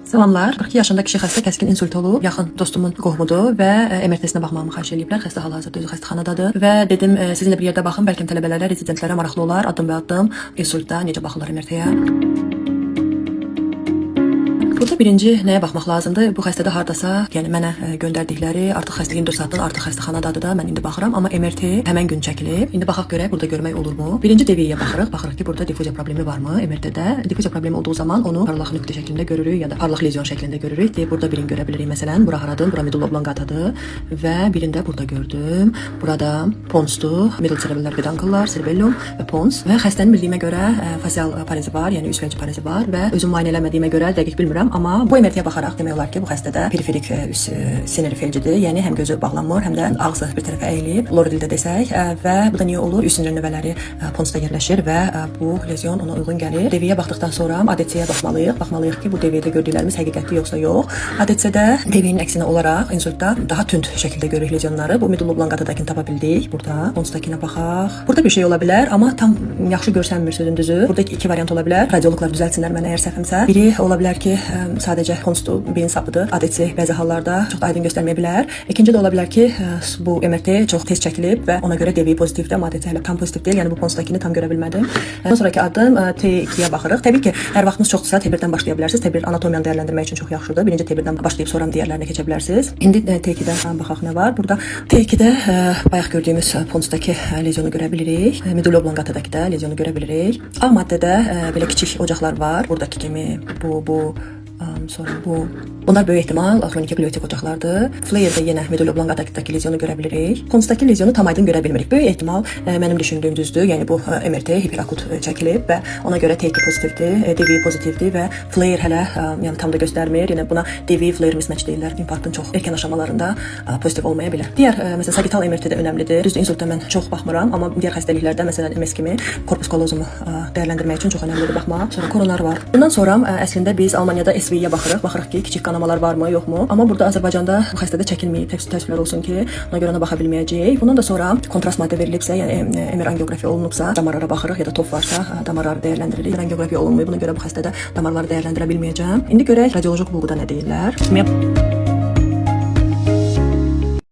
Salamlar. 42 yaşında kişi xəstə kəskin insult olub. Yaxın dostumun qohumudur və MRT-sinə baxmağımı xahiş eləyiblər. Xəstə hal-hazırda özü xəstəxanadadır və dedim sizinlə bir yerdə baxım, bəlkə tələbələrə, rezidentlərə maraqlı olar. Addım-addım insultda necə baxılır MRT-yə. Burada birinci nəyə baxmaq lazımdır? Bu xəstədə hardasa, yəni mənə göndərdikləri artıq xəstə 24 saatdan artıq xəstəxanadadır da, mən indi baxıram, amma MRT həmən gün çəkilib. İndi baxaq görək burada görmək olurmu? Birinci DVI-yə baxırıq. Baxırıq ki, burada difuziya problemi varmı MRT-də? Difuziya problemi olduğu zaman onu parlaq nöqtə şəklində görürük ya da parlaq lezyon şəklində görürük. Deyək, burada birini görə bilirik məsələn. Bura haradır? Bura medulla oblongatadır və birində burada gördüm. Burada ponsdur, middle cerebellar peduncle, cerebellum və pons və xəstənin bildiyimə görə fasial parezi var, yəni üst fəlci parezi var və özüm müayinə eləmədiyimə görə dəqiq bilmirəm, amma bu MRT-yə baxaraq demək olar ki, bu xəstədə periferik üst sinir felcidir. Yəni həm gözü bağlanmır, həm də ağzı bir tərəfə əyilib, lor dildə desək və bu da niyə olur? Üst sinir nüvələri ponsda yerləşir və bu lezyon ona uyğun gəlir. DV-yə baxdıqdan sonra ADC-yə baxmalıyıq. Baxmalıyıq ki, bu DV-də gördüklərimiz həqiqətdir yoxsa yox. ADC-də DV-nin əksinə olaraq insultda daha tünd şəkildə görürük lezyonları. Bu medulla oblongatadakını tapa bildik. Burada ponsdakına baxaq. Burada bir şey ola bilər, amma tam yaxşı görsənmir, sözün düzü. Burada iki variant ola bilər. Radioloqlar düzəltsinlər məni əgər səhvimsə. Biri ola bilər ki, sadəcə ponsdur, beyin sapıdır. ADC bəzi hallarda çox da aydın göstərməyə bilər. İkinci də ola bilər ki, bu MRT çox tez çəkilib və ona görə DV pozitivdir, amma ADC hələ tam pozitiv deyil. Yəni bu ponsdakını tam görə bilmədim. Ondan sonraki addım T2-yə baxırıq. Təbii ki, hər vaxtınız çoxdursa T1-dən başlaya bilərsiniz. T1 anatomiyanı dəyərləndirmək üçün çox yaxşıdır. Birinci T1-dən başlayıb sonra digərlərinə keçə bilərsiniz. İndi T2-dən baxaq nə var. Burada T2-də bayaq gördüyümüz ponsdakı lezyonu görə bilirik. Medulla oblongatadakı da lezyonu görə bilirik. A maddədə belə kiçik ocaqlar var. Buradakı kimi bu, sonra bu. Bunlar böyük ehtimal xroniki qliotik ocaqlardır. Flare-də yenə medulla oblongatadakı lezyonu görə bilirik. Ponsdakı lezyonu tam aydın görə bilmirik. Böyük ehtimal mənim düşündüyüm düzdür. Yəni bu MRT hiperakut çəkilib və ona görə T2 pozitivdir, DV pozitivdir və flare hələ yəni tam da göstərmir. Yəni buna DV flare mismatch deyirlər. İnfarktın çox erkən aşamalarında pozitiv olmaya bilər. Digər məsələn sagital MRT də önəmlidir. Düzdür, insultda mən çox baxmıram, amma digər xəstəliklərdə məsələn MS kimi korpus callosum dəyərləndirmək üçün çox önəmlidir baxmaq. Sonra koronar var. Bundan sonra əslində biz Almaniyada SV-yə baxırıq. Baxırıq ki, kiçik qanamalar varmı, yoxmu? Amma burada Azərbaycanda bu xəstədə çəkilməyib. Təəssüflər olsun ki, ona görə ona baxa bilməyəcəyik. Bundan da sonra kontrast maddə verilibsə, yəni MR angioqrafiya olunubsa, damarlara baxırıq ya da top varsa, damarları dəyərləndiririk. MR angioqrafiya olunmayıb, buna görə bu xəstədə damarları dəyərləndirə bilməyəcəm. İndi görək radioloji bulquda nə deyirlər.